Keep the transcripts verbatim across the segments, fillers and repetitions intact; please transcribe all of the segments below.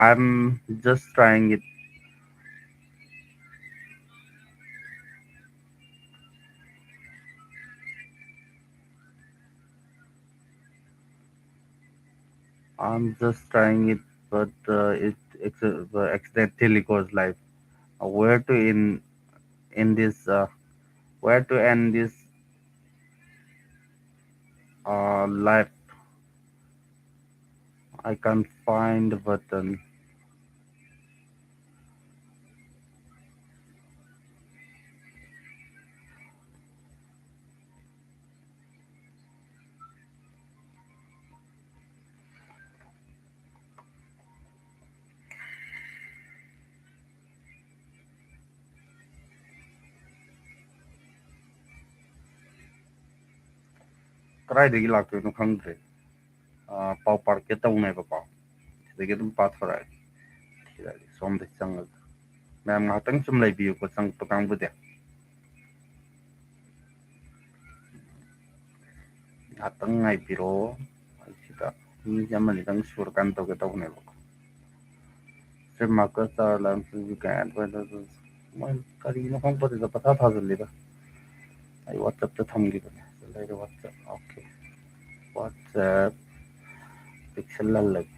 I'm just trying it. I'm just trying it, but uh, it ex- uh, accidentally goes live. Uh, where to in in this? Uh, where to end this uh, live? I can't find the button. ꯀꯗꯥꯏꯗꯒꯤ ꯂꯥꯛꯇꯣꯏꯅꯣ ꯈꯪꯗ꯭ꯔꯦ꯫ ꯑꯥ, ꯄꯥꯎ ꯄꯥꯔꯛꯀꯦ ꯇꯧꯅꯦꯕꯀꯣ, ꯁꯤꯗꯒꯤ ꯑꯗꯨꯝ ꯄꯥꯊꯣꯔꯛꯑꯒꯦ꯫ ꯁꯤꯗꯒꯤ ꯁꯣꯝꯗ ꯆꯪꯉꯒ ꯃꯌꯥꯝ ꯉꯥꯏꯍꯥꯛꯇꯪ ꯁꯨꯝ ꯂꯩꯕꯤꯌꯨꯀꯣ, ꯆꯪꯉꯛꯄ ꯀꯥꯡꯕꯨꯗꯤ꯫ ꯉꯥꯏꯍꯥꯛꯇꯪ ꯉꯥꯏꯕꯤꯔꯣ꯫ ꯑꯩ ꯁꯤꯗ ꯃꯤ ꯑꯃꯅꯤꯗꯪ ꯁꯨꯔꯀꯥꯟꯗ ꯇꯧꯒꯦ ꯇꯧꯕꯅꯦꯕꯀꯣ꯫ ꯁꯤ ꯃꯥꯔꯀꯁ ꯇꯥꯔ ꯂꯥꯟ ꯁꯤꯁꯨ ꯀꯌꯥ ꯑꯗꯨꯋꯥꯏꯗ ꯃꯣꯏ ꯀꯔꯤꯅꯣ ꯈꯪꯄꯣꯠꯇꯦꯗ, ꯄꯪꯊꯥ ꯊꯥꯖꯤꯜꯂꯤꯗ꯫ ꯑꯩ ꯋꯥꯆꯞꯇ ꯊꯝꯈꯤꯕꯅꯦ꯫ ꯁꯤꯗ ꯂꯩꯔꯦ ꯋꯥꯆꯞ꯫ ꯑꯣꯀꯦ꯫ ꯋꯥꯆꯞ ꯄꯤꯛꯁꯜꯍꯜꯂꯒꯦ꯫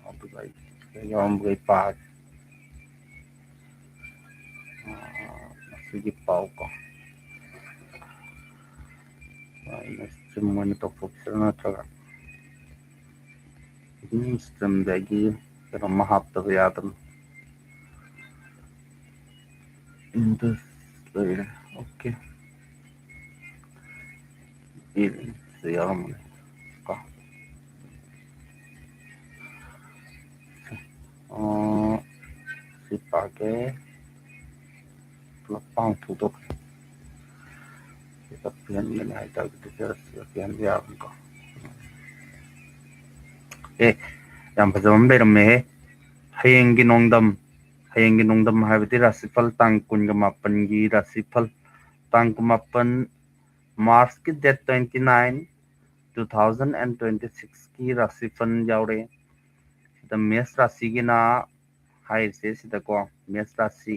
ꯑꯗꯨꯒ ꯑꯩ ꯁꯤꯗ ꯌꯥꯎꯔꯝꯕꯈꯩ ꯄꯥꯒꯦ꯫ ꯑꯥ, ꯃꯁꯤꯒꯤ ꯄꯥꯎ ꯀꯣ꯫ ꯑꯩꯅ ꯁ꯭ꯇ꯭ꯔꯤꯝ ꯑꯣꯏꯅ ꯇꯧꯊꯣꯛꯁꯤꯔꯥ ꯅꯠꯇ꯭ꯔꯒ ꯁ꯭ꯇ꯭ꯔꯤꯝꯗꯒꯤ ꯀꯩꯅꯣꯝꯃ ꯍꯥꯞꯇꯕ ꯌꯥꯗꯕ꯫ ꯏꯟꯗꯁ ꯂꯩꯔꯦ꯫ ꯑꯣꯀꯦ꯫ ꯁꯤ ꯌꯥꯎꯔꯝꯃꯅꯤ ꯀꯣ꯫ ꯑꯣ, ꯁꯤ ꯄꯥꯒꯦ꯫ ꯄꯨꯂꯞ ꯄꯥꯡꯊꯣꯛꯇꯣꯛꯈ꯭ꯔꯦ꯫ ꯁꯤꯗ ꯄꯤꯍꯟꯒꯅꯤ ꯍꯥꯏꯇꯥꯔꯒꯗꯤ ꯈꯔ ꯁꯤꯗ ꯄꯤꯍꯟꯕ ꯌꯥꯕꯅꯤꯀꯣ꯫ ꯑꯦ, ꯌꯥꯝ ꯐꯖꯕ ꯑꯃ ꯂꯩꯔꯝꯃꯦꯍꯦ꯫ ꯍꯌꯦꯡꯒꯤ ꯅꯣꯡꯗꯝ, ꯍꯌꯦꯡꯒꯤ ꯅꯣꯡꯗꯝ ꯍꯥꯏꯕꯗꯤ ꯔꯥꯁꯤꯐꯜ ꯇꯥꯡ ꯀꯨꯟꯒ ꯃꯥꯄꯟꯒꯤ ꯔꯥꯁꯤꯐꯜ, ꯇꯥꯡ ꯀꯨꯟꯃꯥꯄꯟ, ꯃꯥꯔꯆꯀꯤ date twenty nine, two thousand and twenty sixꯀꯤ ꯔꯥꯁꯤꯐꯜ ꯌꯥꯎꯔꯦ꯫ ꯃꯦꯁ ꯔꯥꯁꯤꯒꯤꯅ ꯍꯥꯏꯔꯤꯁꯦ ꯁꯤꯗꯀꯣ, ꯃꯦꯁ ꯔꯥꯁꯤ,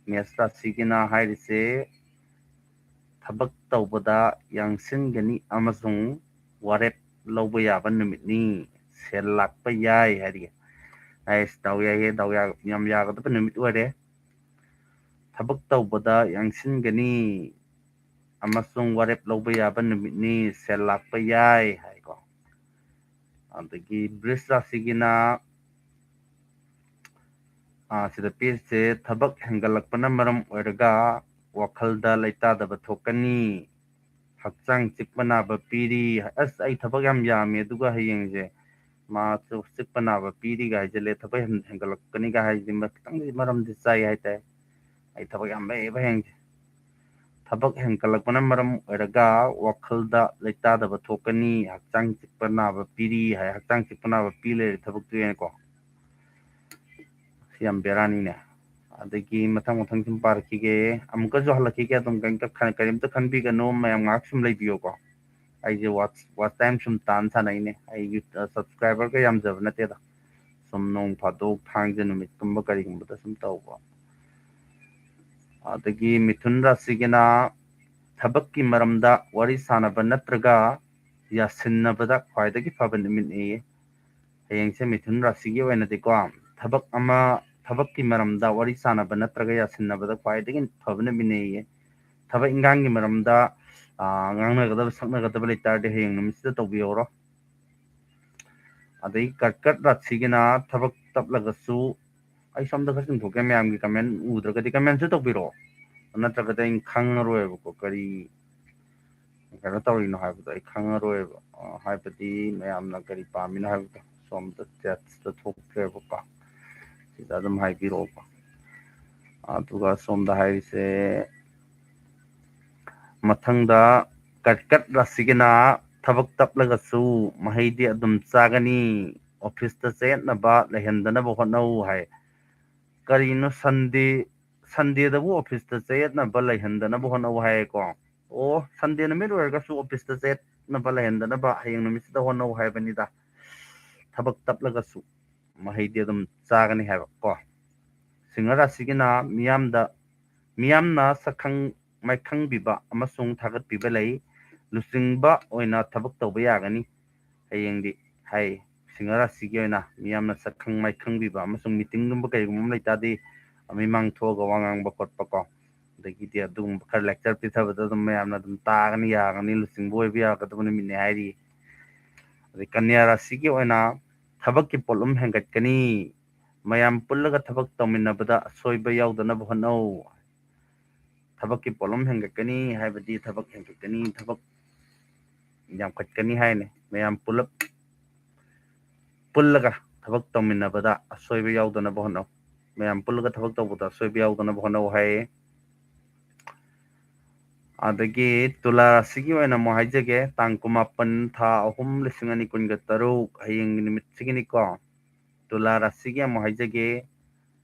ꯃꯦꯁ ꯔꯥꯁꯤꯒꯤꯅ ꯍꯥꯏꯔꯤꯁꯦ ꯊꯕꯛ ꯇꯧꯕꯗ ꯌꯥꯡꯁꯤꯟꯒꯅꯤ ꯑꯃꯁꯨꯡ ꯋꯥꯔꯦꯞ ꯂꯧꯕ ꯌꯥꯕ ꯅꯨꯃꯤꯠꯅꯤ꯫ ꯁꯦꯜ ꯂꯥꯛꯄ ꯌꯥꯏ ꯍꯥꯏꯔꯤ꯫ ꯑꯩꯁ, ꯗꯥꯎ ꯌꯥꯏꯍꯦ, ꯗꯥꯎ ꯌꯥ-, ꯌꯥꯝ ꯌꯥꯒꯗꯕ ꯅꯨꯃꯤꯠ ꯑꯣꯏꯔꯦ꯫ ꯊꯕꯛ ꯇꯧꯕꯗ ꯌꯥꯡꯁꯤꯟꯒꯅꯤ ꯑꯃꯁꯨꯡ ꯋꯥꯔꯦꯞ ꯂꯧꯕ ꯌꯥꯕ ꯅꯨꯃꯤꯠꯅꯤ, ꯁꯦꯜ ꯂꯥꯛꯄ ꯌꯥꯏ ꯍꯥꯏꯀꯣ꯫ ꯑꯗꯒꯤ ꯕ꯭ꯔꯤꯖ ꯔꯥꯁꯤꯒꯤꯅ, ꯑꯥ, ꯁꯤꯗ ꯄꯤꯔꯤꯁꯦ, ꯊꯕꯛ ꯍꯦꯟꯒꯠꯂꯛꯄꯅ ꯃꯔꯝ ꯑꯣꯏꯔꯒ ꯋꯥꯈꯜꯗ ꯂꯩꯇꯥꯗꯕ ꯊꯣꯛꯀꯅꯤ, ꯍꯛꯆꯥꯡ ꯆꯤꯛꯄ ꯅꯥꯕ ꯄꯤꯔꯤ꯫ ꯑꯁ, ꯑꯩ ꯊꯕꯛ ꯌꯥꯝ ꯌꯥꯝꯃꯦ, ꯑꯗꯨꯒ ꯍꯌꯦꯡꯁꯦ ꯃꯥꯁꯨ ꯆꯤꯛꯄ ꯅꯥꯕ ꯄꯤꯔꯤꯒ ꯍꯥꯏꯖꯜꯂꯦ, ꯊꯕꯛ ꯍꯦꯟ-, ꯍꯦꯟꯒꯠꯂꯛꯀꯅꯤꯒ ꯍꯥꯏꯁꯤꯃ ꯈꯤꯇꯪꯗꯤ ꯃꯔꯝꯗꯤ ꯆꯥꯏ ꯍꯥꯏꯇꯥꯔꯦ꯫ ꯑꯩ ꯊꯕꯛ ꯌꯥꯝ ꯂꯩꯌꯦꯕ ꯍꯌꯦꯡꯁꯦ꯫ ꯊꯕꯛ ꯍꯦꯟꯒꯠꯂꯛꯄꯅ ꯃꯔꯝ ꯑꯣꯏꯔꯒ ꯋꯥꯈꯜꯗ ꯂꯩꯇꯥꯗꯕ ꯊꯣꯛꯀꯅꯤ, ꯍꯛꯆꯥꯡ ꯆꯤꯛꯄ ꯅꯥꯕ ꯄꯤꯔꯤ ꯍꯥꯏ, ꯍꯛꯆꯥꯡ ꯆꯤꯛꯄ ꯅꯥꯕ ꯄꯤ ꯂꯩꯔꯦ ꯊꯕꯛꯇꯨ ꯌꯦꯡꯉꯣ꯫ ꯁꯤ ꯌꯥꯝ ꯕꯦꯔꯥꯅꯤꯅꯦ꯫ ꯑꯗꯒꯤ ꯃꯊꯪ ꯃꯊꯪ ꯁꯨꯝ ꯄꯥꯔꯛꯈꯤꯒꯦ, ꯑꯃꯨꯛꯀꯁꯨ ꯍꯜꯂꯛꯈꯤꯒꯦ꯫ ꯑꯗꯨꯝ ꯀꯔꯤꯝꯇ ꯈꯟ-, ꯀꯔꯤꯝꯇ ꯈꯟꯕꯤꯒꯅꯨ, ꯃꯌꯥꯝ ꯉꯥꯏꯍꯥꯛ ꯁꯨꯝ ꯂꯩꯕꯤꯌꯣꯀꯣ꯫ ꯑꯩꯁꯦ ꯋꯥꯠꯆ, ꯋꯥꯠꯆ ꯇꯥꯏꯝ ꯁꯨꯝ ꯇꯥꯟ ꯁꯥꯟꯅꯩꯅꯦ꯫ ꯑꯩꯒꯤ, ꯑ, ꯁꯕꯁꯀ꯭ꯔꯥꯏꯕꯔꯒ ꯌꯥꯝꯖꯕ ꯅꯠꯇꯦꯗ, ꯁꯨꯝ ꯅꯣꯡ ꯐꯥꯗꯣꯛ ꯊꯥꯡꯖ ꯅꯨꯃꯤꯠꯀꯨꯝꯕ ꯀꯔꯤꯒꯨꯝꯕꯗ ꯁꯨꯝ ꯇꯧꯕ꯫ ꯑꯗꯒꯤ ꯃꯤꯊꯨꯟ ꯔꯥꯁꯤꯒꯤꯅ ꯊꯕꯛꯀꯤ ꯃꯔꯝꯗ ꯋꯥꯔꯤ ꯁꯥꯟꯅꯕ ꯅꯠꯇ꯭ꯔꯒ ꯌꯥꯁꯤꯟꯅꯕꯗ ꯈ꯭ꯋꯥꯏꯗꯒꯤ ꯐꯕ ꯅꯨꯃꯤꯠꯅꯤ꯫ ꯍꯌꯦꯡꯁꯦ ꯃꯤꯊꯨꯟ ꯔꯥꯁꯤꯒꯤ ꯑꯣꯏꯅꯗꯤꯀꯣ, ꯊꯕꯛ ꯑꯃ, ꯊꯕꯛꯀꯤ ꯃꯔꯝꯗ ꯋꯥꯔꯤ ꯁꯥꯟꯅꯕ ꯅꯠꯇ꯭ꯔꯒ ꯌꯥꯁꯤꯟꯅꯕꯗ ꯈ꯭ꯋꯥꯏꯗꯒꯤ ꯐꯕ ꯅꯨꯃꯤꯠꯅꯤꯌꯦ꯫ ꯊꯕꯛ ꯏꯟꯈꯥꯡꯒꯤ ꯃꯔꯝꯗ, ꯑ, ꯉꯥꯡꯅꯒꯗꯕ ꯁꯛꯅꯒꯗꯕ ꯂꯩꯇꯥꯔꯗꯤ ꯍꯌꯦꯡ ꯅꯨꯃꯤꯠꯁꯤꯗ ꯇꯧꯕꯤꯍꯧꯔꯣ꯫ ꯑꯗꯩ ꯀꯔꯀꯠ ꯔꯥꯁꯤꯒꯤꯅ ꯊꯕꯛ ꯇꯞꯂꯒꯁꯨ, ꯑꯩ ꯁꯣꯝꯗ ꯈꯔ ꯆꯨꯝꯊꯣꯛꯀꯦ, ꯃꯌꯥꯝꯒꯤ ꯀꯃꯦꯟ ꯎꯗ꯭ꯔꯒꯗꯤ ꯀꯃꯦꯟꯁꯨ ꯇꯧꯕꯤꯔꯛꯑꯣ, ꯅꯠꯇ꯭ꯔꯒꯗꯤ ꯑꯩꯅ ꯈꯪꯉꯔꯣꯏꯕꯀꯣ ꯀꯔꯤ ꯀꯩꯅꯣ ꯇꯧꯔꯤꯅꯣ ꯍꯥꯏꯕꯗꯣ ꯑꯩ ꯈꯪꯉꯔꯣꯏꯕ꯫ ꯑ, ꯍꯥꯏꯕꯗꯤ ꯃꯌꯥꯝꯅ ꯀꯔꯤ ꯄꯥꯝꯃꯤꯅꯣ ꯍꯥꯏꯕꯗꯣ ꯁꯣꯝꯗ ꯆꯦꯠꯇ ꯊꯣꯛꯇ꯭ꯔꯦꯕꯀꯣ, ꯁꯤꯗ ꯑꯗꯨꯝ ꯍꯥꯏꯕꯤꯔꯛꯑꯣꯀꯣ꯫ ꯑꯗꯨꯒ ꯁꯣꯝꯗ ꯍꯥꯏꯔꯤꯁꯦ, ꯃꯊꯪꯗ ꯀꯔꯀꯠ ꯔꯥꯁꯤꯒꯤꯅ ꯊꯕꯛ ꯇꯞꯂꯒꯁꯨ ꯃꯍꯩꯗꯤ ꯑꯗꯨꯝ ꯆꯥꯒꯅꯤ, ꯑꯣꯐꯤꯁꯇ ꯆꯌꯦꯠꯅꯕ ꯂꯩꯍꯟꯗꯅꯕ ꯍꯣꯠꯅꯧ ꯍꯥꯏ꯫ ꯀꯔꯤꯅꯣ ꯁꯟꯗꯦ, ꯁꯟꯗꯦꯗꯕꯨ ꯑꯣꯐꯤꯁꯇ ꯆꯌꯦꯠꯅꯕ ꯂꯩꯍꯟꯗꯅꯕ ꯍꯣꯠꯅꯧ ꯍꯥꯏꯌꯦꯀꯣ? ꯑꯣ, ꯁꯟꯗꯦ ꯅꯨꯃꯤꯠ ꯑꯣꯏꯔꯒꯁꯨ ꯑꯣꯐꯤꯁꯇ ꯆꯌꯦꯠꯅꯕ ꯂꯩꯍꯟꯗꯅꯕ ꯍꯌꯦꯡ ꯅꯨꯃꯤꯠꯁꯤꯗ ꯍꯣꯠꯅꯧ ꯍꯥꯏꯕꯅꯤꯗ꯫ ꯊꯕꯛ ꯇꯞꯂꯒꯁꯨ ꯃꯍꯩꯗꯤ ꯑꯗꯨꯝ ꯆꯥꯒꯅꯤ ꯍꯥꯏꯕ ꯀꯣ꯫ ꯁꯤꯡꯍ ꯔꯥꯁꯤꯒꯤꯅ ꯃꯤꯌꯥꯝꯗ, ꯃꯤꯌꯥꯝꯅ ꯁꯛꯈꯪ ꯃꯥꯏꯈꯪꯕꯤꯕ ꯑꯃꯁꯨꯡ ꯊꯥꯒꯠꯄꯤꯕ ꯂꯩ꯫ ꯂꯨꯆꯤꯡꯕ ꯑꯣꯏꯅ ꯊꯕꯛ ꯇꯧꯕ ꯌꯥꯒꯅꯤ꯫ ꯍꯌꯦꯡꯗꯤ ꯍꯥꯏ, ꯁꯤꯡꯍ ꯔꯥꯁꯤꯒꯤ ꯑꯣꯏꯅ ꯃꯤꯌꯥꯝꯅ ꯁꯛꯈꯪ ꯃꯥꯏꯈꯪꯕꯤꯕ ꯑꯃꯁꯨꯡ ꯃꯤꯇꯤꯡꯒꯨꯝꯕ ꯀꯩꯒꯨꯝꯕ ꯑꯃ ꯂꯩꯇꯥꯔꯗꯤ ꯃꯤꯃꯥꯡ ꯊꯣꯛꯑꯒ ꯋꯥ ꯉꯥꯡꯕ ꯈꯣꯠꯄ ꯀꯣ, ꯑꯗꯒꯤꯗꯤ ꯑꯗꯨꯒꯨꯝꯕ ꯈꯔ lecture ꯄꯤꯊꯕꯗ ꯑꯗꯨꯝ ꯃꯌꯥꯝꯅ ꯑꯗꯨꯝ ꯇꯥꯒꯅꯤ, ꯌꯥꯒꯅꯤ, ꯂꯨꯆꯤꯡꯕ ꯑꯣꯏꯕ ꯌꯥꯒꯗꯕ ꯅꯨꯃꯤꯠꯅꯦ ꯍꯥꯏꯔꯤ꯫ ꯑꯗꯩ ꯀꯟꯌꯥ ꯔꯥꯁꯤꯒꯤ ꯑꯣꯏꯅ ꯊꯕꯛꯀꯤ ꯄꯣꯠꯂꯨꯝ ꯍꯦꯟꯒꯠꯀꯅꯤ꯫ ꯃꯌꯥꯝ ꯄꯨꯜꯂꯒ ꯊꯕꯛ ꯇꯧꯃꯤꯟꯅꯕꯗ ꯑꯁꯣꯏꯕ ꯌꯥꯎꯗꯅꯕ ꯍꯣꯠꯅꯧ꯫ ꯊꯕꯛꯀꯤ ꯄꯣꯠꯂꯨꯝ ꯍꯦꯟꯒꯠꯀꯅꯤ ꯍꯥꯏꯕꯗꯤ ꯊꯕꯛ ꯍꯦꯟꯒꯠꯀꯅꯤ, ꯊꯕꯛ ꯌꯥꯝꯈꯠꯀꯅꯤ ꯍꯥꯏꯅꯤ꯫ ꯃꯌꯥꯝ ꯄꯨꯂꯞ ꯄꯨꯜꯂꯒ ꯊꯕꯛ ꯇꯧꯃꯤꯟꯅꯕꯗ ꯑꯁꯣꯏꯕ ꯌꯥꯎꯗꯅꯕ ꯍꯣꯠꯅꯧ꯫ ꯃꯌꯥꯝ ꯄꯨꯜꯂꯒ ꯊꯕꯛ ꯇꯧꯕꯗ ꯑꯁꯣꯏꯕ ꯌꯥꯎꯗꯅꯕ ꯍꯣꯠꯅꯧ ꯍꯥꯏꯌꯦ꯫ ꯑꯗꯒꯤ ꯇꯨꯂꯥ ꯔꯥꯁꯤꯒꯤ ꯑꯣꯏꯅ ꯑꯃꯨꯛ ꯍꯥꯏꯖꯒꯦ, ꯇꯥꯡ ꯀꯨꯟꯃꯥꯄꯟ, ꯊꯥ ꯑꯍꯨꯝ, ꯂꯤꯁꯤꯡ ꯑꯅꯤ ꯀꯨꯟꯒ ꯇꯔꯨꯛ, ꯍꯌꯦꯡꯒꯤ ꯅꯨꯃꯤꯠꯁꯤꯒꯤꯅꯤꯀꯣ꯫ ꯇꯨꯂꯥ ꯔꯥꯁꯤꯒꯤ ꯑꯃꯨꯛ ꯍꯥꯏꯖꯒꯦ,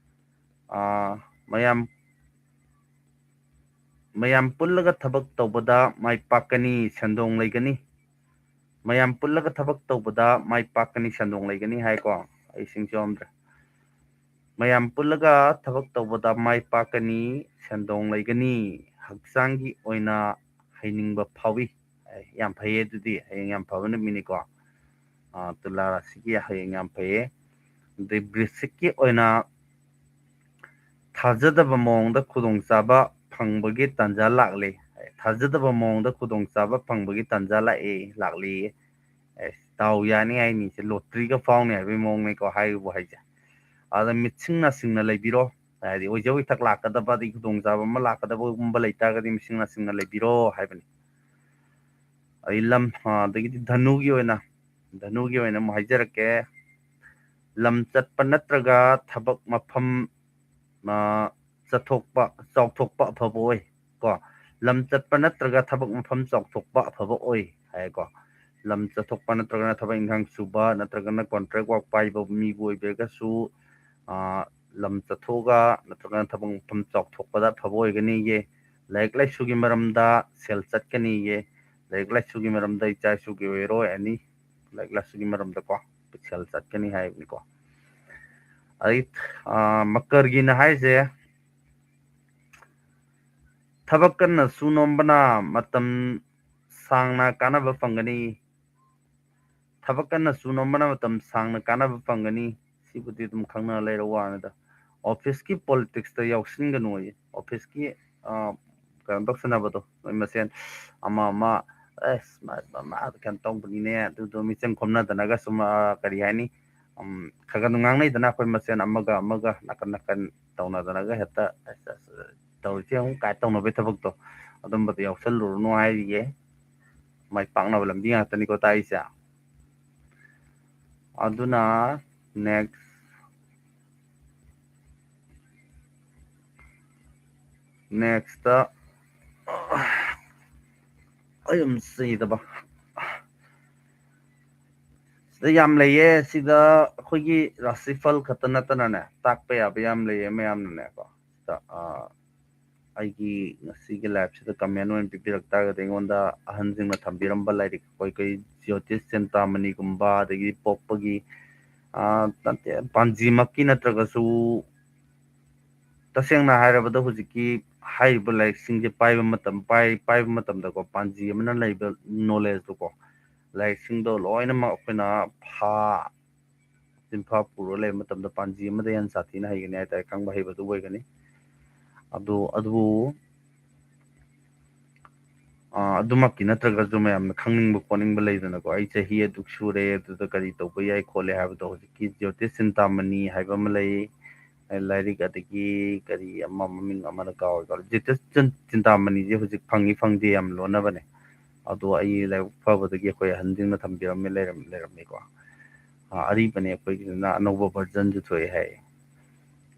ꯑꯥ, ꯃꯌꯥꯝ, ꯃꯌꯥꯝ ꯄꯨꯜꯂꯒ ꯊꯕꯛ ꯇꯧꯕꯗ ꯃꯥꯏ ꯄꯥꯛꯀꯅꯤ, ꯁꯦꯟꯗꯣꯡ ꯂꯩꯒꯅꯤ꯫ ꯃꯌꯥꯝ ꯄꯨꯜꯂꯒ ꯊꯕꯛ ꯇꯧꯕꯗ ꯃꯥꯏ ꯄꯥꯛꯀꯅꯤ, ꯁꯦꯟꯗꯣꯡ ꯂꯩꯒꯅꯤ ꯍꯥꯏꯀꯣ꯫ ꯑꯩ ꯁꯤꯡꯁꯨ ꯌꯥꯎꯔꯝꯗ꯭ꯔꯦ꯫ ꯃꯌꯥꯝ ꯄꯨꯜꯂꯒ ꯊꯕꯛ ꯇꯧꯕꯗ ꯃꯥꯏ ꯄꯥꯛꯀꯅꯤ, ꯁꯦꯟꯗꯣꯡ ꯂꯩꯒꯅꯤ꯫ ꯍꯛꯆꯥꯡꯒꯤ ꯑꯣꯏꯅ ꯍꯩꯅꯤꯡꯕ ꯐꯥꯎꯏ꯫ ꯑꯦ, ꯌꯥꯝ ꯐꯩꯌꯦ, ꯑꯗꯨꯗꯤ ꯍꯌꯦꯡ ꯌꯥꯝ ꯐꯕ ꯅꯨꯃꯤꯠꯅꯤꯀꯣ꯫ ꯑꯥ, ꯇꯨꯂꯥ ꯔꯥꯁꯤꯒꯤ ꯍꯌꯦꯡ ꯌꯥꯝ ꯐꯩꯌꯦ꯫ ꯑꯗꯩ ꯕ꯭ꯔꯤꯁꯤꯛꯀꯤ ꯑꯣꯏꯅ ꯊꯥꯖꯗꯕ ꯃꯑꯣꯡꯗ ꯈꯨꯗꯣꯡꯆꯥꯕ ꯐꯪꯕꯒꯤ ꯇꯥꯟꯖꯥ ꯂꯥꯛꯂꯤ꯫ ꯊꯥꯖꯗꯕ ꯃꯑꯣꯡꯗ ꯈꯨꯗꯣꯡꯆꯥꯕ ꯐꯪꯕꯒꯤ ꯇꯥꯟꯖꯥ ꯂꯥꯛꯏ, ꯂꯥꯛꯂꯤ꯫ ꯑꯦ, ꯗꯥꯎ ꯌꯥꯅꯤ ꯍꯥꯏꯅꯤ, ꯁꯤ ꯂꯣꯇ꯭ꯔꯤꯒ ꯐꯥꯎꯅꯤ ꯍꯥꯏꯕꯒꯤ ꯃꯑꯣꯡꯅꯤꯀꯣ ꯍꯥꯏꯔꯤꯕ ꯋꯥꯍꯩꯁꯦ꯫ ꯑꯗ ꯃꯤꯠꯁꯤꯡꯅ ꯁꯤꯡꯅ ꯂꯩꯕꯤꯔꯣ, ꯍꯥꯏꯗꯤ ꯑꯣꯏꯖ ꯑꯣꯏꯊꯛ ꯂꯥꯛꯀꯗꯕ, ꯑꯗꯒꯤ ꯈꯨꯗꯣꯡꯆꯥꯕ ꯑꯃ ꯂꯥꯛꯀꯗꯕꯒꯨꯝꯕ ꯂꯩꯇꯥꯔꯒꯗꯤ ꯃꯤꯠꯁꯤꯡꯅ ꯁꯤꯡꯅ ꯂꯩꯕꯤꯔꯣ ꯍꯥꯏꯕꯅꯤ꯫ ꯑꯩ ꯂꯝ, ꯑ, ꯑꯗꯒꯤꯗꯤ ꯙꯅꯨꯒꯤ ꯑꯣꯏꯅ, ꯙꯅꯨꯒꯤ ꯑꯣꯏꯅ ꯑꯃꯨꯛ ꯍꯥꯏꯖꯔꯛꯀꯦ꯫ ꯂꯝ ꯆꯠꯄ ꯅꯠꯇ꯭ꯔꯒ ꯊꯕꯛ ꯃꯐꯝ, ꯑ, ꯆꯠꯊꯣꯛꯄ, ꯆꯥꯎꯊꯣꯛꯄ ꯑꯐꯕ ꯑꯣꯏ꯫ ꯀꯣ, ꯂꯝ ꯆꯠꯄ ꯅꯠꯇ꯭ꯔꯒ ꯊꯕꯛ ꯃꯐꯝ ꯆꯥꯎꯊꯣꯛꯄ ꯑꯐꯕ ꯑꯣꯏ ꯍꯥꯏꯀꯣ꯫ ꯂꯝ ꯆꯠꯊꯣꯛꯄ ꯅꯠꯇ꯭ꯔꯒꯅ ꯊꯕꯛ ꯏꯪꯈꯥꯡ ꯁꯨꯕ ꯅꯠꯇ꯭ꯔꯒꯅ contract work ꯄꯥꯏꯕ ꯃꯤꯕꯨ ꯑꯣꯏꯕꯤꯔꯒꯁꯨ, ꯑ, ꯂꯝ ꯆꯠꯊꯣꯛꯑꯒ ꯅꯠꯇ꯭ꯔꯒꯅ ꯊꯕꯛ ꯃꯐꯝ ꯆꯥꯎꯊꯣꯛꯄꯗ ꯑꯐꯕ ꯑꯣꯏꯒꯅꯤꯌꯦ꯫ ꯂꯥꯏꯔꯤꯛ ꯂꯥꯏꯁꯨꯒꯤ ꯃꯔꯝꯗ ꯁꯦꯜ ꯆꯠꯀꯅꯤꯌꯦ꯫ ꯂꯥꯏꯔꯤꯛ ꯂꯥꯏꯁꯨꯒꯤ ꯃꯔꯝꯗ ꯏꯆꯥ ꯏꯁꯨꯒꯤ ꯑꯣꯏꯔꯣ, any ꯂꯥꯏꯔꯤꯛ ꯂꯥꯏꯁꯨꯒꯤ ꯃꯔꯝꯗꯀꯣ꯫ ꯁꯦꯜ ꯆꯠꯀꯅꯤ ꯍꯥꯏꯕꯅꯤꯀꯣ꯫ ꯑꯩ, ꯑ, ꯃꯀꯔꯒꯤꯅ ꯍꯥꯏꯁꯦ, ꯊꯕꯛ ꯀꯟꯅ ꯁꯨ ꯅꯣꯝꯕꯅ ꯃꯇꯝ ꯁꯥꯡꯅ ꯀꯥꯟꯅꯕ ꯐꯪꯒꯅꯤ꯫ ꯊꯕꯛ ꯀꯟꯅ ꯁꯨ ꯅꯣꯝꯕꯅ ꯃꯇꯝ ꯁꯥꯡꯅ ꯀꯥꯟꯅꯕ ꯐꯪꯒꯅꯤ꯫ ꯁꯤꯕꯨꯗꯤ ꯑꯗꯨꯝ ꯈꯪꯅ ꯂꯩꯔ ꯋꯥꯅꯤꯗ꯫ ꯑꯣꯐꯤꯁꯀꯤ ꯄꯣꯂꯤꯇꯤꯛꯁꯇ ꯌꯥꯎꯁꯤꯟꯒꯅꯨ ꯑꯌꯦ꯫ ꯑꯣꯐꯤꯁꯀꯤ, ꯑ, ꯀꯩꯅꯣ ꯇꯧꯁꯟꯅꯕꯗꯣ, ꯅꯣꯏ ꯃꯁꯦꯟ ꯑꯃ ꯑꯃ, "ꯑꯁ, ꯃꯥ, ꯃꯥ, ꯃꯥ ꯀꯩꯅꯣ ꯇꯧꯕꯅꯤꯅꯦ", ꯑꯗꯨꯗꯣ ꯃꯤꯆꯪ ꯈꯣꯝꯅꯗꯅꯒ ꯁꯨꯝ, ꯑ, ꯀꯔꯤ ꯍꯥꯏꯅꯤ, ꯎꯝ, ꯈꯔ ꯈꯔ ꯑꯗꯨꯝ ꯉꯥꯡꯅꯩꯗꯅ ꯑꯩꯈꯣꯏ ꯃꯁꯦꯟ, ꯑꯃꯒ ꯑꯃꯒ ꯅꯥꯀꯟ ꯅꯥꯀꯟ ꯇꯧꯅꯗꯅꯒ ꯍꯦꯛꯇ, "ꯑꯁ, ꯑꯁ, ꯇꯧꯔꯤꯁꯦ ꯌꯦꯡꯉꯨ" ꯀꯥꯏ ꯇꯧꯅꯕꯩ ꯊꯕꯛꯇꯣ, ꯑꯗꯨꯝꯕꯗꯣ ꯌꯥꯎꯁꯜꯂꯨꯔꯅꯨ ꯍꯥꯏꯔꯤꯌꯦ꯫ ꯃꯥꯏ ꯄꯥꯛꯅꯕ ꯂꯝꯕꯤ ꯉꯥꯛꯇꯅꯤꯀꯣ ꯇꯥꯛꯏꯁꯦ꯫ ꯑꯗꯨꯅ next, next ꯑꯩ ꯑꯗꯨꯝ ꯆꯩꯗꯕ꯫ ꯁꯤꯗ ꯌꯥꯝ ꯂꯩꯌꯦ꯫ ꯁꯤꯗ ꯑꯩꯈꯣꯏꯒꯤ ꯔꯥꯁꯤꯐꯜ ꯈꯛꯇ ꯅꯠꯇꯅꯅꯦ, ꯇꯥꯛꯄ ꯌꯥꯕ ꯌꯥꯝ ꯂꯩꯌꯦ ꯃꯌꯥꯝꯅꯅꯦꯀꯣ꯫ ꯁꯤꯗ, ꯑ, ꯑꯩꯒꯤ ꯉꯁꯤꯒꯤ ꯂꯥꯏꯐꯁꯤꯗ ꯀꯃꯦꯟ ꯑꯣꯏꯅ ꯄꯤꯕꯤꯔꯛ ꯇꯥꯔꯒꯗꯤ, ꯑꯩꯉꯣꯟꯗ ꯑꯍꯟꯁꯤꯡꯅ ꯊꯝꯕꯤꯔꯝꯕ ꯂꯥꯏꯔꯤꯛ, ꯑꯩꯈꯣꯏ, ꯑꯩꯈꯣꯏ ꯖ꯭ꯌꯣꯇꯤꯁ ꯆꯤꯟꯇꯥꯃꯅꯤꯒꯨꯝꯕ, ꯑꯗꯒꯤ ꯄꯣꯛꯄꯒꯤ, ꯑ, ꯅꯠꯇꯦ, ꯄꯥꯟꯖꯤꯃꯛꯀꯤ ꯅꯠꯇ꯭ꯔꯒꯁꯨ, ꯇꯁꯦꯡꯅ ꯍꯥꯏꯔꯕꯗ ꯍꯧꯖꯤꯛꯀꯤ ꯍꯥꯏꯔꯤꯕ ꯂꯥꯏꯔꯤꯛꯁꯤꯡꯁꯦ ꯄꯥꯏꯕ ꯃꯇꯝ, ꯄꯥꯏ-, ꯄꯥꯏꯕ ꯃꯇꯝꯗꯀꯣ, ꯄꯥꯟꯖꯤ ꯑꯃꯅ ꯂꯩꯕ ꯅꯣꯂꯦꯖꯇꯨꯀꯣ, ꯂꯥꯏꯔꯤꯛꯁꯤꯡꯗꯣ ꯂꯣꯏꯅꯃꯛ ꯑꯩꯈꯣꯏꯅ ꯐꯥ-, ꯆꯤꯟꯐꯥ ꯄꯨꯔꯒ ꯂꯩꯕ ꯃꯇꯝꯗ ꯄꯥꯟꯖꯤ ꯑꯃꯗ ꯍꯦꯟꯅ ꯁꯥꯊꯤꯅ ꯍꯩꯒꯅꯤ ꯍꯥꯏꯇꯥꯔꯦ, ꯈꯪꯕ ꯍꯩꯕꯗꯨ ꯑꯣꯏꯒꯅꯤ꯫ ꯑꯗꯨ, ꯑꯗꯨꯕꯨ, ꯑ, ꯑꯗꯨꯃꯛꯀꯤ ꯅꯠꯇ꯭ꯔꯒꯁꯨ ꯃꯌꯥꯝꯅ ꯈꯪꯅꯤꯡꯕ ꯈꯣꯠꯅꯤꯡꯕ ꯂꯩꯗꯅꯀꯣ, "ꯑꯩ ꯆꯍꯤ ꯑꯗꯨꯛ ꯁꯨꯔꯦ, ꯑꯗꯨꯗ ꯀꯔꯤ ꯇꯧꯕ ꯌꯥꯏ ꯈꯣꯠꯂꯦ" ꯍꯥꯏꯕꯗꯣ, ꯍꯧꯖꯤꯛꯀꯤ ꯖ꯭ꯌꯣꯇꯤꯁ ꯆꯤꯟꯇꯥꯃꯅꯤ ꯍꯥꯏꯕ ꯑꯃ ꯂꯩ, ꯂꯥꯏꯔꯤꯛ, ꯑꯗꯒꯤ ꯀꯔꯤ ꯑꯃ, ꯃꯃꯤꯡ ꯑꯃꯅ ꯀꯥꯎꯔꯦ, ꯀꯥꯎꯔꯦ꯫ ꯖ꯭ꯌꯣꯇꯤꯁ ꯆꯤꯟ-, ꯆꯤꯟꯇꯥꯃꯅꯤꯁꯦ ꯍꯧꯖꯤꯛ ꯐꯪꯉꯤ ꯐꯪꯗꯦ ꯌꯥꯝ ꯂꯣꯟꯅꯕꯅꯦ꯫ ꯑꯗꯣ ꯑꯩ ꯂꯥꯏꯕꯛ ꯐꯕꯗꯒꯤ ꯑꯩꯈꯣꯏ ꯑꯍꯟꯁꯤꯡꯅ ꯊꯝꯕꯤꯔꯝꯃꯦ, ꯂꯩꯔꯝ-, ꯂꯩꯔꯝꯃꯦꯀꯣ꯫ ꯑ, ꯑꯔꯤꯕꯅꯦ, ꯑꯩꯈꯣꯏꯒꯤꯁꯤꯅ ꯑꯅꯧꯕ ꯚꯔꯖꯟꯁꯨ ꯊꯣꯛꯑꯦ ꯍꯥꯏ꯫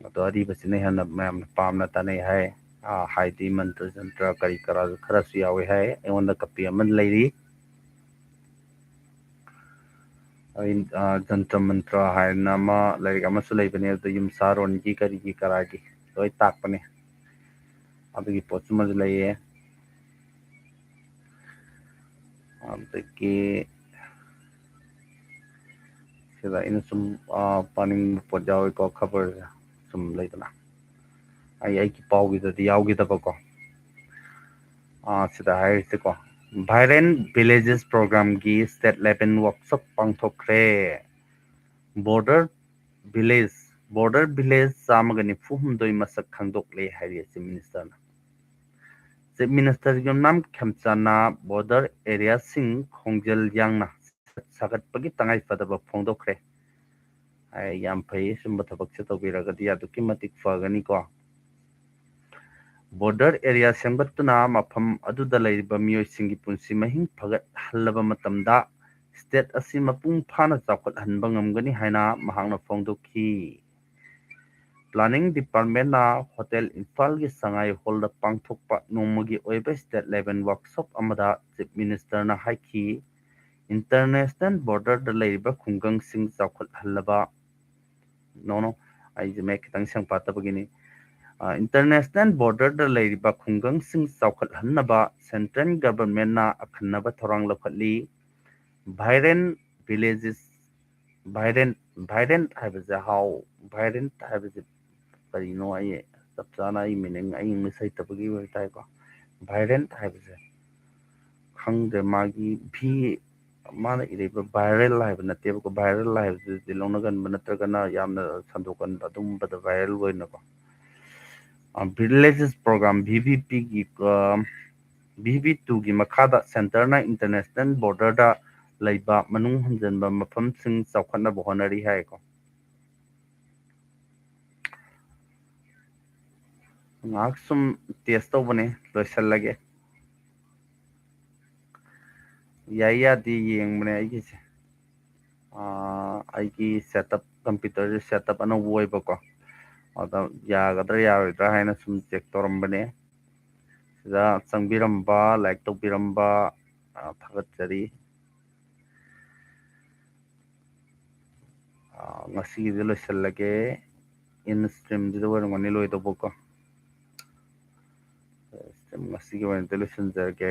ꯑꯗꯣ ꯑꯔꯤꯕꯁꯤꯅ ꯍꯦꯟꯅ ꯃꯌꯥꯝꯅ ꯄꯥꯝꯅ ꯇꯥꯅꯩ ꯍꯥꯏ꯫ ꯑ, ꯍꯥꯏꯗꯤ ꯃꯟꯇ꯭ꯔ ꯖꯟꯇ꯭ꯔ ꯀꯔꯤ ꯀꯔꯥꯁꯨ ꯈꯔꯁꯨ ꯌꯥꯎꯋꯦ ꯍꯥꯏ꯫ ꯑꯩꯉꯣꯟꯗ ꯀꯄꯤ ꯑꯃ ꯂꯩꯔꯤ꯫ ꯑꯩ, ꯑ, ꯖꯟꯇ꯭ꯔ ꯃꯟꯇ꯭ꯔ ꯍꯥꯏꯅ ꯑꯃ ꯂꯥꯏꯔꯤꯛ ꯑꯃꯁꯨ ꯂꯩꯕꯅꯦ, ꯑꯗꯨ ꯌꯨꯝꯁꯥꯔꯣꯟꯒꯤ ꯀꯔꯤꯒꯤ ꯀꯔꯥꯒꯤ ꯂꯣꯏ ꯇꯥꯛꯄꯅꯦ꯫ ꯑꯗꯨꯒꯤ ꯄꯣꯠꯇꯨꯃꯁꯨ ꯂꯩꯌꯦ꯫ ꯑꯗꯒꯤ ꯁꯤꯗ ꯑꯩꯅ ꯁꯨꯝ, ꯑ, ꯄꯥꯅꯤꯡꯕ ꯄꯣꯠ ꯌꯥꯎꯋꯤꯀꯣ, ꯈꯕꯔꯁꯦ ꯁꯨꯝ ꯂꯩꯗꯅ꯫ ꯑꯩ ꯑꯩꯒꯤ ꯄꯥꯎꯒꯤꯗꯗꯤ ꯌꯥꯎꯈꯤꯗꯕꯀꯣ꯫ ꯑ, ꯁꯤꯗ ꯍꯥꯏꯔꯤꯁꯦꯀꯣ, Vibrant Villages Programꯒꯤ state level workshop ꯄꯥꯡꯊꯣꯛꯈ꯭ꯔꯦ꯫ Border village, border village ꯆꯥꯝꯃꯒ ꯅꯤꯐꯨ ꯍꯨꯝꯗꯣꯏ ꯃꯁꯛ ꯈꯪꯗꯣꯛꯂꯦ ꯍꯥꯏꯔꯤ Chief Ministerꯅ꯫ Chief Minister ꯌꯨꯝꯅꯥꯝ ꯈꯦꯝꯆꯥꯟꯅ border areaꯁꯤꯡ ꯈꯣꯡꯖꯦꯜ ꯌꯥꯡꯅ ꯁꯥꯒꯠꯄꯒꯤ ꯇꯉꯥꯏꯐꯗꯕ ꯐꯣꯡꯗꯣꯛꯈ꯭ꯔꯦ꯫ ꯑꯩ ꯌꯥꯝ ꯐꯩ, ꯁꯨꯝꯕ ꯊꯕꯛꯁꯦ ꯇꯧꯕꯤꯔꯒꯗꯤ ꯑꯗꯨꯛꯀꯤ ꯃꯇꯤꯛ ꯐꯒꯅꯤꯀꯣ꯫ Border area ꯁꯦꯝꯒꯠꯇꯨꯅ ꯃꯐꯝ ꯑꯗꯨꯗ ꯂꯩꯔꯤꯕ ꯃꯤꯑꯣꯏꯁꯤꯡꯒꯤ ꯄꯨꯟꯁꯤ ꯃꯍꯤꯡ ꯐꯒꯠꯍꯜꯂꯕ ꯃꯇꯝꯗ state ꯑꯁꯤ ꯃꯄꯨꯡ ꯐꯥꯅ ꯆꯥꯎꯈꯠꯍꯟꯕ ꯉꯝꯒꯅꯤ ꯍꯥꯏꯅ ꯃꯍꯥꯛꯅ ꯐꯣꯡꯗꯣꯛꯈꯤ꯫ Planning Departmentꯅ Hotel ꯏꯝꯐꯥꯜꯒꯤ ꯁꯉꯥꯏ ꯍꯣꯜꯗ ꯄꯥꯡꯊꯣꯛꯄ ꯅꯣꯡꯃꯒꯤ ꯑꯣꯏꯕ state level workshop ꯑꯃꯗ Chief Ministerꯅ ꯍꯥꯏꯈꯤ, international borderꯗ ꯂꯩꯔꯤꯕ ꯈꯨꯡꯒꯪꯁꯤꯡ ꯆꯥꯎꯈꯠꯍꯜꯂꯕ, no, no, ꯑꯩꯁꯦ ꯃꯌꯦꯛ ꯈꯤꯇꯪ ꯁꯦꯡ ꯄꯥꯠꯇꯕꯒꯤꯅꯤ꯫ ꯑ, international borderꯗ ꯂꯩꯔꯤꯕ ꯈꯨꯡꯒꯪꯁꯤꯡ ꯆꯥꯎꯈꯠꯍꯟꯅꯕ central governmentꯅ ꯑꯈꯟꯅꯕ ꯊꯧꯔꯥꯡ ꯂꯧꯈꯠꯂꯤ꯫ Vibrant villages, vibrant, vibrant ꯍꯥꯏꯕꯁꯦ ꯍꯥꯎ, vibrant ꯍꯥꯏꯕꯁꯦ ꯀꯔꯤꯅꯣ? ꯑꯩ ꯆꯞ ꯆꯥꯅ ꯑꯩ meaning, ꯑꯩ English ꯍꯩꯇꯕꯒꯤ ꯑꯣꯏ ꯇꯥꯏꯀꯣ꯫ Vibrant ꯍꯥꯏꯕꯁꯦ ꯈꯪꯗ꯭ꯔꯦ, ꯃꯥꯒꯤ V, ꯃꯥꯅ ꯏꯔꯛꯏꯕ viral ꯍꯥꯏꯕ ꯅꯠꯇꯦꯕꯀꯣ, viral ꯍꯥꯏꯕꯗꯨꯗꯤ ꯂꯧꯅꯒꯟꯕ ꯅꯠꯇ꯭ꯔꯒꯅ ꯌꯥꯝꯅ ꯁꯟꯗꯣꯛꯀꯟꯕ, ꯑꯗꯨꯝꯕꯗ viral ꯑꯣꯏꯅꯀꯣ꯫ ꯑ, Villages Program, VVPꯒꯤ, ꯑ, VV twoꯒꯤ ꯃꯈꯥꯗ centreꯅ international borderꯗ ꯂꯩꯕ ꯃꯅꯨꯡ ꯍꯟꯖꯟꯕ ꯃꯐꯝꯁꯤꯡ ꯆꯥꯎꯈꯠꯅꯕ ꯍꯣꯠꯅꯔꯤ ꯍꯥꯏꯀꯣ꯫ ꯉꯥꯏꯍꯥꯛ ꯁꯨꯝ test ꯇꯧꯕꯅꯦ, ꯂꯣꯏꯁꯤꯜꯂꯒꯦ꯫ ꯌꯥꯏ ꯌꯥꯗꯦ ꯌꯦꯡꯕꯅꯦ ꯑꯩꯒꯤꯁꯦ꯫ ꯑꯥ, ꯑꯩꯒꯤ setup, computerꯁꯦ setup ꯑꯅꯧꯕ ꯑꯣꯏꯕꯀꯣ, ꯑꯗ ꯌꯥꯒꯗ꯭ꯔꯥ ꯌꯥꯔꯣꯏꯗ꯭ꯔꯥ ꯍꯥꯏꯅ ꯁꯨꯝ check ꯇꯧꯔꯝꯕꯅꯦ꯫ ꯁꯤꯗ ꯆꯪꯕꯤꯔꯝꯕ, like ꯇꯧꯕꯤꯔꯝꯕ, ꯑꯥ, ꯊꯥꯒꯠꯆꯔꯤ꯫ ꯑꯥ, ꯉꯁꯤꯒꯤꯗꯤ ꯂꯣꯏꯁꯤꯜꯂꯒꯦ꯫ In streamꯁꯤꯗ ꯑꯣꯏꯔꯝꯒꯅꯤ ꯂꯣꯏꯗꯧꯕꯀꯣ꯫ Stream ꯉꯁꯤꯒꯤ ꯑꯣꯏꯅꯗꯤ ꯂꯣꯏꯁꯤꯟꯖꯔꯒꯦ꯫